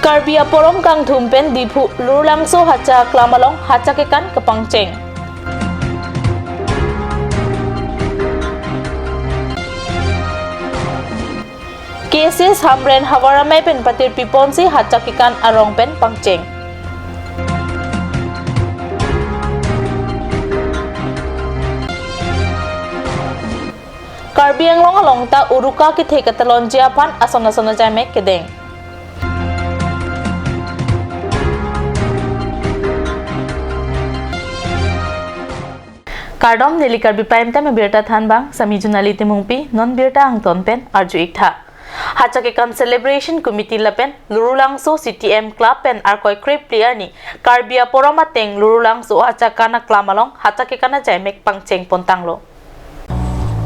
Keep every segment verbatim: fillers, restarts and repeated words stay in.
Karbi aporom kangthum pen Diphu Lurlangso Hacha Aklam along Hacha Kekan kepangcheng. K S S Hamren Havar amei pen patirpi ponsi Hacha Kekan arong pen pangcheng. Karbi Anglong along ta Uruka kethe katalonji aphan ason ason ajaimek kedeng. Kardom, neli Karbi Prime Time abirta thanbang, sami Junali Timungpi, non birta angton pen arju iktha. Hacha Kekan Celebration Committee lapen Lurlangso C T M Club pen Arkoi krepli arni Karbi aporom ateng Lurlangso Hacha Kekan Aklam along Hacha Kekan ajaimek pangcheng pontanglo.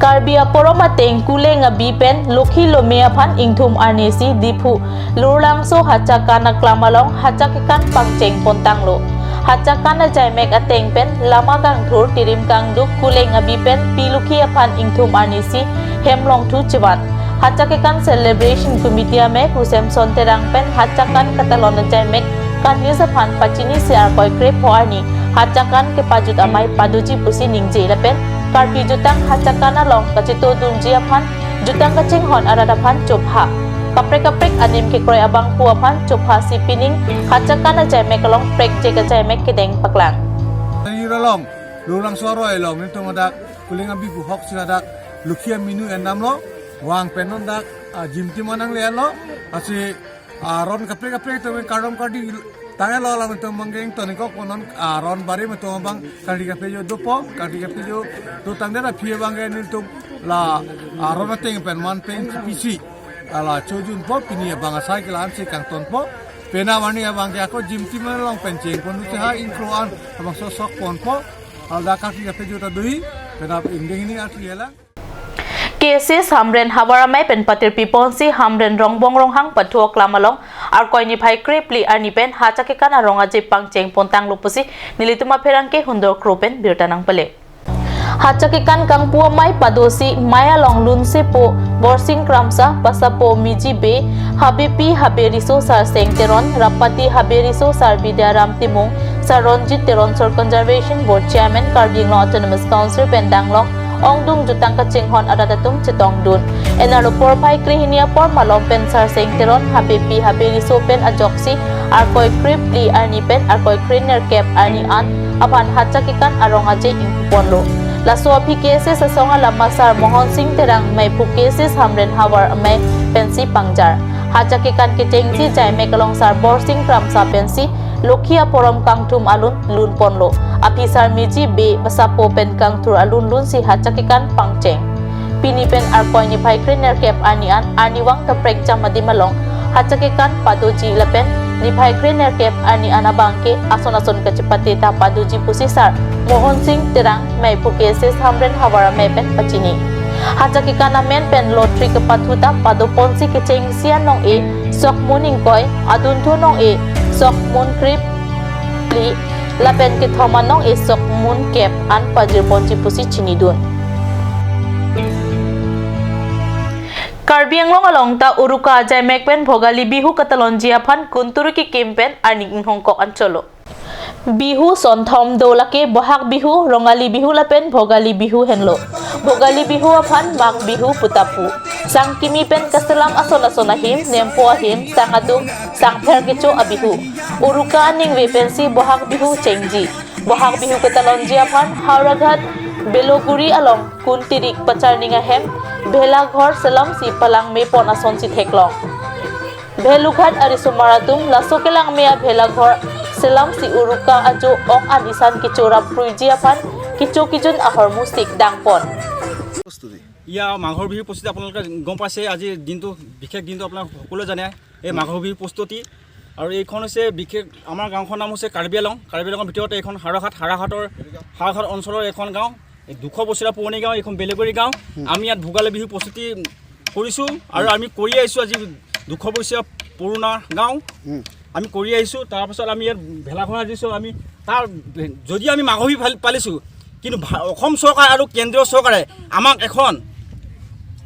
Karbi aporom ateng Kuleng Abi pen Lokhi Lome aphan ingthum arnisi Diphu Lurlangso Hacha Kekan Aklam along Hacha Kekan pangcheng pontanglo. Hacha Kekan ajaimek ateng pen lama kangthur, tirim kangduk, Kuleng Abi pen Pi Lokhi aphan ingthum arnisi hem longthu chevan. Hacha Kekan Celebration Committee amei Pu Samson Terang pen Hacha Kekan katalon ajaimek kangjis aphan pachinisi Arkoi krepho arni Hacha Kekan kepajut amei padoji pusi ningje lapen Karbi jutang Hacha Kekan along kachetodunji aphan jutang kachinghon arat aphan chopha. Kaprek kaprek anim kekroi abangphu aphan chophasi pining Hacha Kekan ajaimek along prekjek ajaimek kedeng paklang. Tani along, Lurlangso aroi along, nelitum hadak Kuleng Abi buhok si hadak Lokhi aminu endamlo, vang pen non dak, ah, jimti manang le lo, asi aron kaprek kaprek atum kardom kardi tanglo, alam atum manggeng tonikok ponon aron bari atum abang kardi kaprek jo dopo, kardi kaprek jo dotang dera phi abang ke nelitum la aron ateng pen man pen pisi ala chojunpo, pini abang asai ke la-ansi kangtonpo. Penap arni abang ke ako jimti manang along pen chengpon uche ha ingkro an abang sok sok ponpo. Alda kardi kaprek jo ta dui, penap ingdeng ini arti ela. K S S Hamren Havar amei pen patirpi ponsi Hamren Rongbong Ronghang Pathu Aklam along Arkoi niphai krepli arni pen Hacha Kekan arong aje pangcheng pontanglo pusi nelitum apherangke Hundor Kro pen birta nangpale. Hacha Kekan kangpu amei padosi mei along lunsepo Borsing Kramsa, basapo Miji Bey, habepi haberiso Sarseng Teron, rapati haberiso Sar Bidyaram Timung, Sar Ronjit Teron, Soil Conservation Board Chairman, Karbi Anglong Autonomous Council pen danglong ongdung jutang kachinghon arat atum chetongdun. Enarlo porphai krehini apor malom pen Sarseng Teron habepi haberiso pen ajoksi Arkoi krepli arni pen Arkoi krenerkep arni an aphan Hacha Kekan arong aje ingpuponlo. Laso aphi K S S asong alama Sar Mohon Sing Terang meiphu K S S Hamren Havar amei pensi pangjar. Hacha Kekan kechengsi jaimek along Sar Borsing Kramsa pensi Lokhi aporom kangthum alun lunponlo. Aphi Sar Miji Bey basapo pen kangthur alun lunsi Hacha Kekan pangcheng. Pini pen Arkoi niphai krenerkep arni an arnivang ta prekjam adim along Hacha Kekan padoji lapen niphai krenerkep arni an abangke ason ason kachepate ta padoji pusi Sar Mohon Sing Terang meiphu K S S Hamren Havar amei pen pachini. Hacha Kekan amen pen lottery kepathu ta padoponsi kechengsi anong-e sokmun ingkoi, adunthu anong-e sokmun krepli lapen kethom anong-e sokmun kep an pajirponji pusi chinidun. Karbi Anglong along ta Uruka ajaimek pen Bhogali Bihu katalonji aphan kunturu kekim pen arni inghongkok an cholo. Bihu sonthom do, lake Bohag Bihu, Rongali Bihu lapen Bhogali Bihu henlo. Bhogali Bihu aphan Magh Bihu puta pu. Sang kimi pen kaselam ason ason ahim, nempo ahim, sang adung, sang pher kecho abihu. Uruka aningve pensi Bohag Bihu chengji. Bohag Bihu katalonji aphan Howraghat Beloguri along kun tirik pacharning ahem bhelaghor selamsi palangmepon asonsi theklong. Bhelughat arisomar atum laso kelangme abhelaghor selamsi Uruka ajo ong an isan kecho rapruiji aphan kecho kejun ahormu sik dangpon. ইয়া, মাঘৰ বিহুৰ প্ৰস্তুতি আপোনালোকে গম পাইছে, আজিৰ দিনটো, বিশেষ দিনটো আপোনালোকে সকলোৱে জানে, এই মাঘৰ বিহুৰ প্ৰস্তুতি। আৰু এইখন হৈছে বিশেষ, আমাৰ গাঁওখনৰ নাম হৈছে কাৰ্বি আলং। কাৰ্বি আলঙৰ ভিতৰতে এইখন হাৰঘাট, হাৰাঘাটৰ, হাৰঘাট অঞ্চলৰ এখন গাঁও, এই দুশ বছৰীয়া পুৰণি গাঁও, এইখন বেলেগুৰি গাঁও। আমি ইয়াত ভোগালী বিহুৰ প্ৰস্তুতি কৰিছোঁ আৰু আমি কৰি আহিছোঁ, আজি দুশ বছৰীয়া পুৰণা গাঁও। আমি কৰি আহিছোঁ। তাৰপাছত আমি ইয়াত ভেলাঘৰ সাজিছোঁ। আমি তাৰ, যদি আমি মাঘ বিহু পাল-, পালিছোঁ, কিন্তু ভা-, অসম চৰকাৰ আৰু কেন্দ্ৰীয় চৰকাৰে আমাক এখন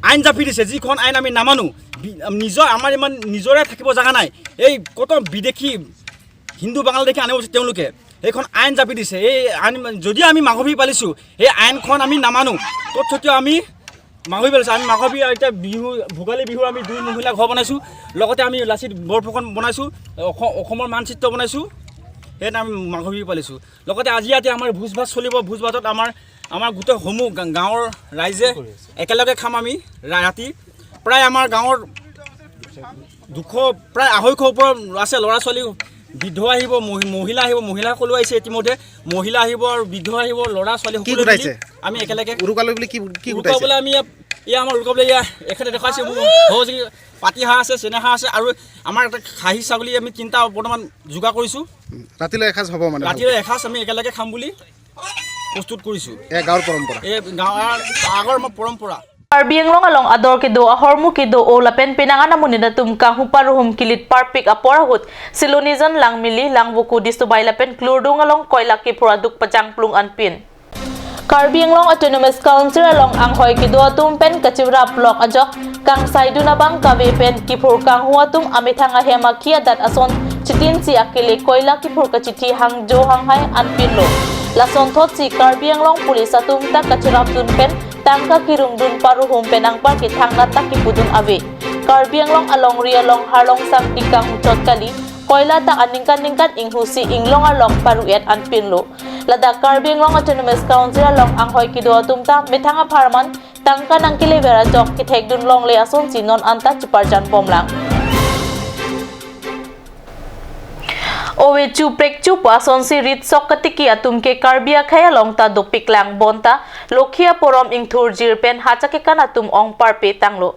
আইন জাপি দিছে, যিখন আইন আমি নামানো। বি-, নিজৰ, আমাৰ ইমান নিজৰে থাকিব জেগা নাই। এই কত বিদেশী হিন্দু বাংলাদেশী আনিব বিচাৰিছে তেওঁলোকে। সেইখন আইন জাপি দিছে। এই আইন যদি আমি মাঘ বিহু পালিছোঁ, সেই আইনখন আমি নামানো। তৎসত্ত্বেও আমি মাঘ বিহু পালিছোঁ। আমি মাঘ বিহু, এতিয়া বিহু, ভোগালী বিহুৰ আমি দুই মহলীয়া ঘৰ বনাইছোঁ, লগতে আমি লাচিত বৰফুকন বনাইছোঁ, অস-, অসমৰ মানচিত্ৰ বনাইছোঁ। সেইদিনা আমি মাঘ বিহু পালিছোঁ। লগতে আজি ইয়াতে আমাৰ ভোজ ভাত চলিব। ভোজ ভাতত আমাৰ, আমাৰ গোটেই সমূহ গা-, গাঁৱৰ ৰাইজে একেলগে খাম আমি ৰা-, ৰাতি। প্ৰায় আমাৰ গাঁৱৰ দুশ, প্ৰায় আঢ়ৈশ ওপৰত আছে, ল'ৰা ছোৱালী, বৃদ্ধ আহিব, মহি-, মহিলা আহিব, মহিলাসকলো আহিছে ইতিমধ্যে, মহিলা আহিব আৰু বৃদ্ধ আহিব, ল'ৰা ছোৱালী কি সকলোৱে মিলি গোটাইছে? আমি একেলগে উৰুকালৈ বুলি কি, কি উৰুকা গোটাইছে? বোলে আমি ইয়াত, এয়া আমাৰ উৰুকা বোলে এয়া এখেতে দেখুৱাইছে, মোৰ সহযোগী পাতিহাঁহ আছে, চেনেহাঁহ আছে আৰু আমাৰ এটা খাহী ছাগলী আমি তিনিটা বৰ্তমান যোগাৰ কৰিছোঁ। উম, ৰাতিলৈ এসাঁজ হ'ব মানে ৰাতিলৈ ভালকৈ? এসাঁজ আমি একেলগে খাম বুলি প্ৰস্তুত কৰিছোঁ। এয়া গাঁৱৰ পৰম্পৰা? এই গাঁৱৰ আগৰ আমাৰ পৰম্পৰা। Karbi Anglong along ador kedo ahormu kedo o lapen penang an amonit atum kanghu paruhum kilit parpik apor ahut Silonijan Langmili, Langvoku, Distubai lapen Klurdung along koila kiphur aduk pajangplung anpin. Karbi Anglong Autonomous Council along anghoi kedo atum pen kachirap lok ajok kangsaidun abang kave pen kiphur kanghu atum amethang ahem akhi adat ason chitinsi akele koila kiphur kachithi hangjo hanghai anpinlo. Lasonthotsi Karbi Anglong Police atum ta kachirapdun pen tangka kirungdun paruhum pen anparke thangnat ta kipudun ave. Karbi Anglong alongri along harlong sangti kanghuchot kali, koila ta aningkan ningkan inghusi inglong along paru-et anpinlo. Ladak Karbi Anglong Autonomous Council along anghoi kedo atum ta methang apharman tangka nangkelever ajok kethekdun longle asonsi non anta chiparjan bomlang. Ove chu prek chu pu asonsi rit sok katiki atum ke Karbi akhei along ta dopiklang bonta Lokhi aporom ingthurjir pen hacha kekan atum ong parpe tanglo.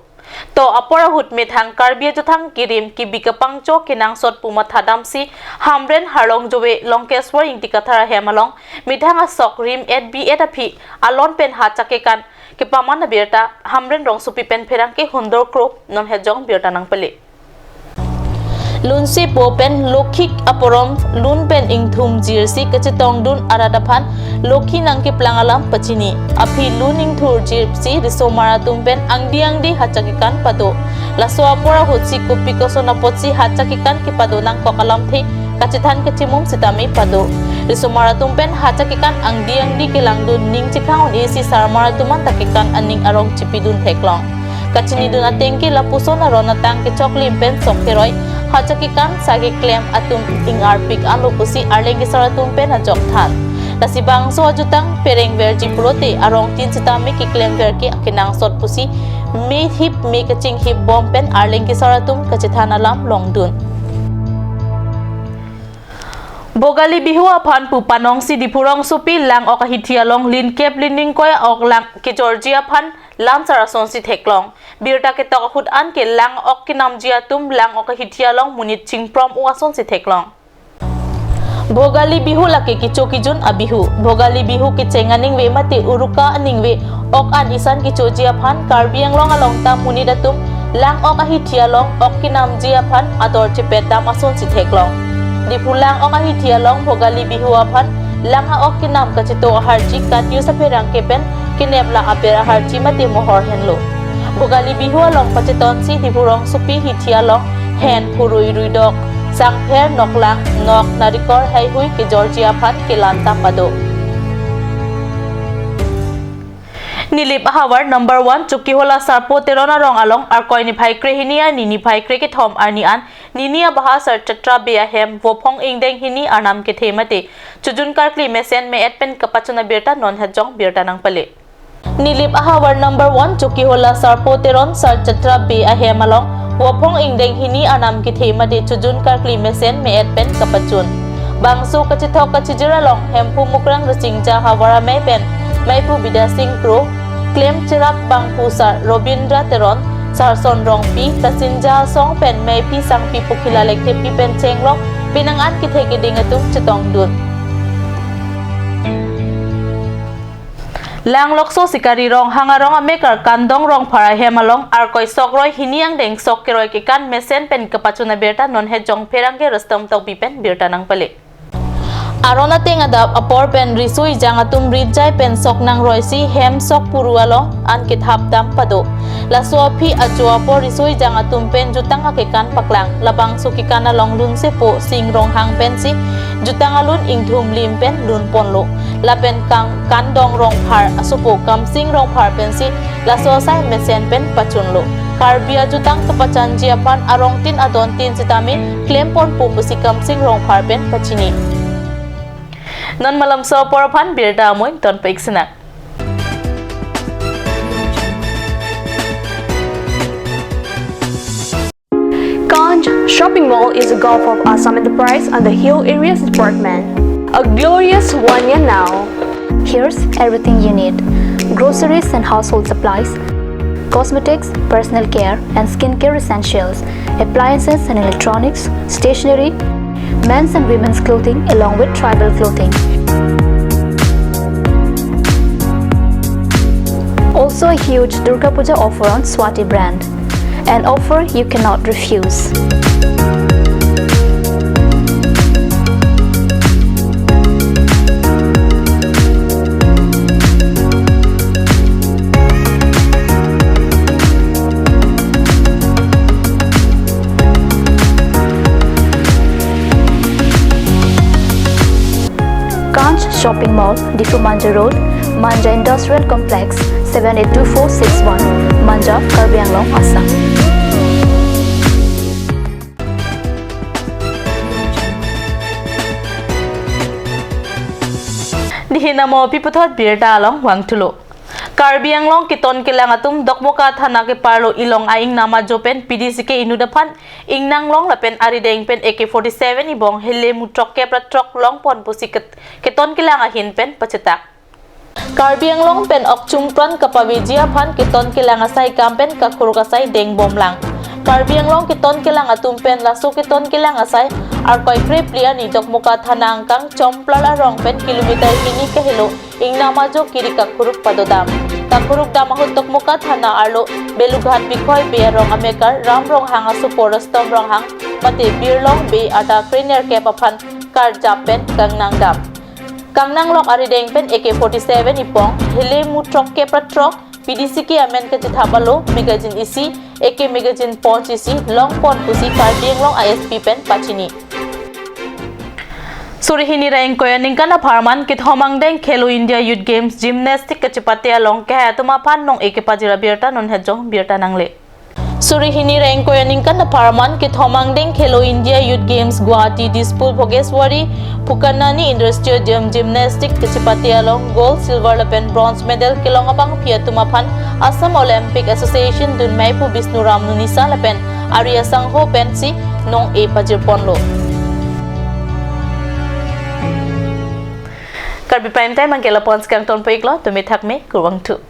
To apor ahut methang Karbi ajothang kirim kibi kapangcho kenangsot pu mathadamsi Hamren Harlong Jove Longkeswar Ingti Kathar ahem along methang asok rim et bi et aphi alon pen hacha kekan kepaman abirta Hamren rongsopi pen pherangke Hundor Kro non hejong birta nangpale. Lunsepo pen Lokhi aporom lun pen ingthumjirsi kachetongdun arat aphan Lokhi nangkeplang alam pachini. Aphi lun ingthurjirsi risomar atum pen angdi angdi hacha kekan pado. Laso apor ahutsi kopi koson apotsi hacha kekan kepado nangkok alamthe kachethan kachimum sitame pado. Risomar atum pen hacha kekan angdi angdi kelangdun ning chekhang un-esi sarmar atum anta kekan aning arong chipidun theklong. Kachinidun atengke lapuson aron atang kechoklim pen sok keroi hacha kekan sake klem atum ingarpik anlo pusi arleng kesar atum pen ajok than. Lasi bangso ajutang perengverji pulote arongtin sitame keklemver ke akenangsot pusi me hip me kachinghip bom pen arleng kesar atum kachethan alam longdun. Bhogali Bihu aphan pu panongsi Diphu rongsopi Lang-ok ahithi along linkep liningkoi ok lang kejorji aphan lamsar asonsi theklong. Birta ketok ahut anke Lang-ok kenamji atum Lang-ok ahithi along monit chingprom-o asonsi theklong. Bhogali Bihu lake kecho kejun abihu. Bhogali Bihu kecheng aningve mate uruka aningve ok an isan kechoji aphan Karbi Anglong along ta monit atum Lang-ok ahithi along ok kenamji aphan ador chepet dam asonsi theklong. Diphu Lang-ok ahithi along Bhogali Bihu aphan lang a-ok kenam kachito aharji kat use apherangke pen kenep la aber aharji mate mohor henlo. Bhogali Bihu along pachetonsi Diphu rongsopi hithi along hen, kurui, ruidok, sangpher, noklang, nok, narikol, heihui kejorji aphan kelang ta pado. Nilip ahavar number one Chokihola Sarpo Teron arong along Arkoi niphai krehini arni niphai krekethom arni an nini abaha Sar Chatra Bey ahem Vophong ingdeng hini arnam kethe mate chojun karkli mesen me-et pen kapachun abirta non hejong birta nangpale. Nilip ahavar number one Chokihola Sarpo Teron Sar Chatra Bey ahem along Vophong ingdeng hini arnam kethe mate chojun karkli mesen me-et pen kapachun. Bangso kachethok kachijir along Hemphu Mukrang Rasingja havar amei pen Meiphu Bidya Sing Kro, klem cherap bangphu Sar Robindra Teron, Sarson Rongpi, Kasinja Asong pen Meiphi Sangpi Pokhila Lekthepi pen chenglok penang an kethe keding atum chetongdun. Langlokso Sikari Ronghang arong amekar Kandong Rongphar ahem along Arkoi sok roi hini angdeng sok keroi kekan mesen pen kapachun abirta non hejong pherangke Rustom Tokbi pen birta nangpale. Aron ateng adap apor pen riso ejang atum rit jai pen sok nangroisi hem sok puru along an kethap dam pado. Laso aphi ajo apor riso ejang atum pen jutang akekan paklang. Labangso kekan along lunsepo Sing Ronghang pensi jutang alun ingthum lim pen lun ponlo. Lapen Kang Kandong Rongphar asopo Kamsing Rongphar pensi laso asai mesen pen pachunlo. Karbi ajutang kepachanji aphan arongtin adontin sitame klem ponpo pusi Kamsing Rongphar pen pachini. Non malomso apor aphan birta amoin ton paik sinang. Kanch Shopping Mall is a gulf of Assam Enterprise and the Hill Areas Department. A glorious one year now. Here's everything you need: groceries and household supplies, cosmetics, personal care and skincare essentials, appliances and electronics, stationery, men's and women's clothing along with tribal clothing. Also a huge Durga Puja offer on Swati brand. An offer you cannot refuse. Kanch Shopping Mall, Diphu Manja Road, Manja Industrial Complex, seven eight two four six one, Manja, Karbi Anglong, Assam. Dihin amo pi puthot birta along vangthulo. Karbi Anglong keton kelang atum Dokmoka thana keparlo Ilong a-ingnam ajo pen P D C K inut aphan ingnang long lapen arideng pen A K forty-seven ibong hele mutrok kep ra throk long pon pusi ket-, keton kelang ahin pen pachetak. Karbi Anglong pen okchungpran kapaveji aphan keton kelang asai kam pen kakuruk asai deng bomlang. Karbi Anglong keton kelang atum pen laso keton kelang asai Arkoi krepli arni Dokmoka thana angkang Chomplal arong pen kilometer hini kahelo ingnam ajo kiri kakuruk padodam. Kakuruk dam ahut Dokmoka thana arlo Belughat Bikhoi Bey arong amekar Ram Ronghang asopo Rustom Ronghang mate Birlong Bey arta krenerkep aphan karjap pen kangnang dam. Kangnang lok arideng pen A K forty-seven ipong hele mutrok kep ra throk P D C K amen kachethap alo magazine isi, A K magazine ponch isi long pon pusi Karbi Anglong I S P pen pachini. Suri hini ra ingkoi aningkan apharman kethom angdeng Khelo India Youth Games Gymnastic kachepate along kehai atum aphan nong-e kepajir abirta non hejong birta nangle. Suri hini ra ingkoi aningkan apharman kethom angdeng Khelo India Youth Games Guwahati Dispur Bhogeshwari Phukanani Indoor Stadium Gymnastic kachepate along gold, silver lapen bronze medal kelong abangpi atum aphan Assam Olympic Association dunmaipo Bishnu Ram Nunisa lapen ari asangho pensi nong-e pajir ponlo. Karbi Prime Time angke lapon si kangton po iklo, tumi thak me, kurvangthu.